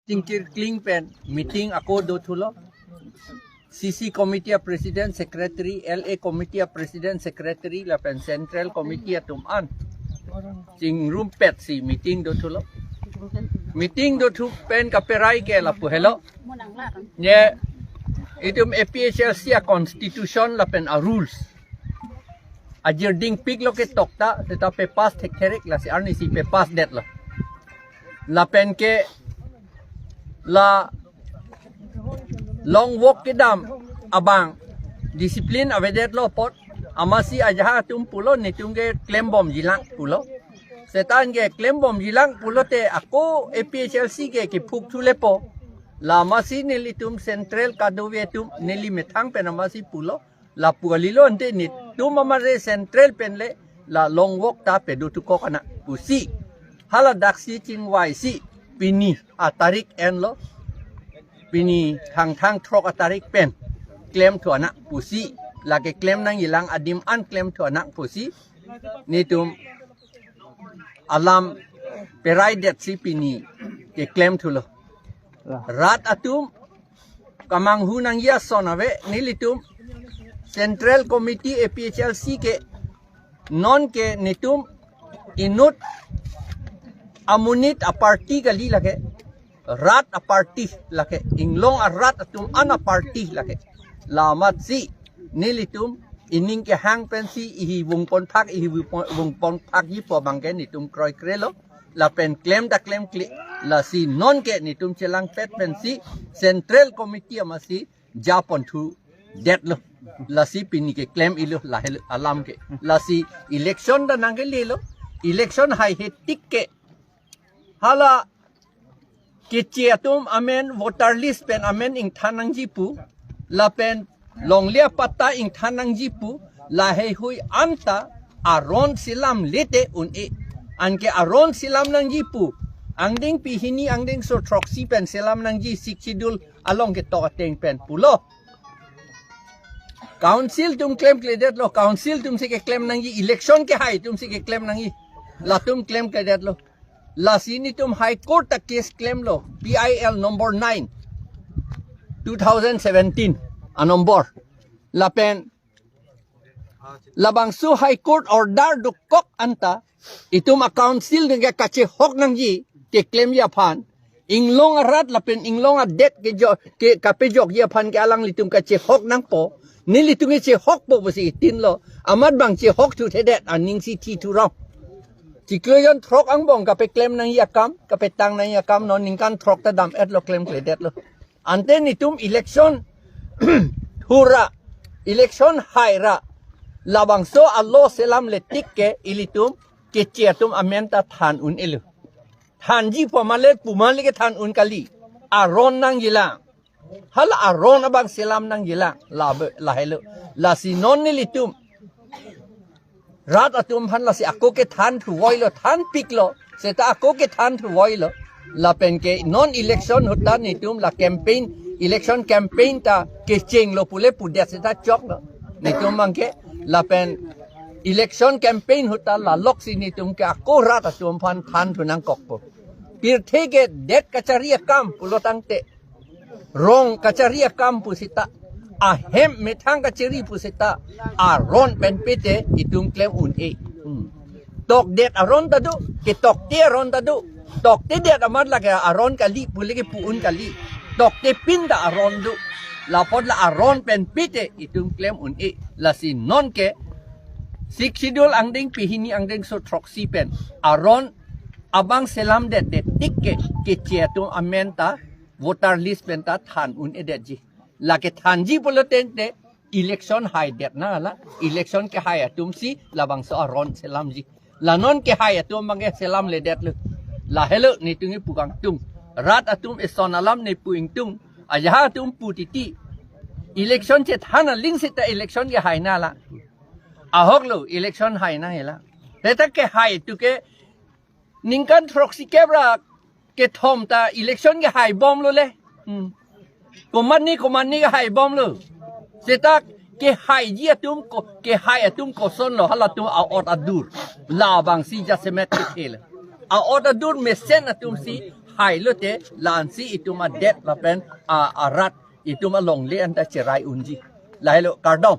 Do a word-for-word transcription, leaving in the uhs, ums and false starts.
Chingkirkling pen meeting ako dothulo. C C committee a president secretary, L A committee a president secretary lapen central committee atum an chingrumpetsi meeting dothulo. Meeting dothu pen kaperai ke lapu helo. Ye itum A P H L C a constitution lapen a rules ajirding piklo ke tokta seta pepass thektherik, lasi arnisi pepass detlo. Lapen ke la long walk kedam abang discipline avedetlo apot, amatsi ajahak atum pulo netum ke klembomjilang pulo. Seta anke klembomjilang pulote ako A P H L C ke kephukthu lepo. La amatsi nelitum central kadokave atum neli methang pen amatsi pulo. Lapu kalilo, ante netum amat re central pen le la long walk ta pedothukok anak pusi, haladaksi chingvaisi pini atarik enlo, pini Thangthang throk atarik pen klemthu anak pusi, lake klem nangjilang adim an klemthu anak pusi netum alam peraidetsi pini keklemthulo. Rat atum kamanghu nangji ason ave, nelitum central committee A P H L C ke non ke netum inut amonit a party kali, lake rat a party, lake inglong arat atum an a party lake. La amatsi nelitum ining kehang pensi ihi vungpon phak, ihi vungpon, vungpon phakjipo abangke netum kroikrelo. Lapen klem ta klemkle, lasi non ke netum chelangpet pensi central committee amatsi japonthu detlo. Lasi pini keklem-ilo, lahelo alam ke. Lasi election ta nangkelelo. Election haihe tik ke hala keche atum amen voter list pen amen ingthan nangji pu, lapen longle apatta ingthan nangji pu, laheihui anta aron selamle te un-e. Anke aron selam nangji pu, angdengpi hini angdengso throksi pen selam nangji, Sixth Schedule along ketok ateng pen pulo. Council atum klemkledetlo, council atumsi keklem nangji, election kehai atumsi keklem nangji. Latum klemkledetlo. Lasi netum High Court ta case klemlo, P I L number nine, two thousand seventeen a number. Lapen labangso High Court order dokok anta itum a council ningke kachehok nangji keklemji aphan, inglong arat lapen inglong adet kejo-, ke kapejokji aphan ke alanglitum kachehok nangpo. Nelitum ke chehokpo pusi itinlo. Amat bang chehokthuthe det, aningsi thithurong. Chiklo jon throk angbong kapeklem nangji akam, kapetang nangji akam, non ningkan throk ta dam-etlo, klemkledetlo. Ante netum election thura, election haira, labangso a law selamle tik ke ilitum keche atum amen ta than un-elo. Thanji pu amat le pu amat le kethan un kali. Aron nangjilang. Hala aron abang selam nangjilang. Labe, lahelo. Lasi non nelitum rat atum aphan lasi ako kethan thuvoilo, thanpiklo. Seta ako kethan thuvoilo. Lapen ke non election ahut ta netum la campaign, election campaign ta kechenglo pule pudet seta choklo. Netum abangke lapen election campaign ahut ta laloksi netum ke ako rat atum aphan than thu nangkokpo. Pirthe ke det kachari akam pulo tangte, rong kachari akam pu seta, ahem methang kachari pu seta, aron pen pete itum klem un-e. Hmm. Tokdet aron ta do, ketokte aron ta do. Toktedet amat lake aron kali pule kepu un kali. Toktepin ta aron do. Lapot la aron pen pete itum klem un-e. Lasi non ke Sixth Schedule angdengpi hini angdengso throksi pen aron abang selamdetdet tik ke keche atum amen ta voter list pen ta than un-edetji. Lake thanji pulo tangte election haidet nangla, election kehai atumsi labangso aron selamji. La non kehai atum abangke selamledetlo. Lahelo netum kepu kangtung. Rat atum eson alam nepu ingtung. Ajahak atum pu titi. Election chethan aling seta election kehai nangla. Ahoklo election hai nangjilang. Seta kehai atum ke ningkan throksi kep ra kethom ta election kehaibomlo le. Hmm. Komatne komatne kehaibomlo. Seta kehaiji atum ko, kehai atum kosonlo, halatum a-ot adur. Labangsi jasemet kethelo. A-ot adur mesen atumsi Hai lote la-ansi itum adet lapen a arat itum alongle anta cherai unji. Lahelo, kardom.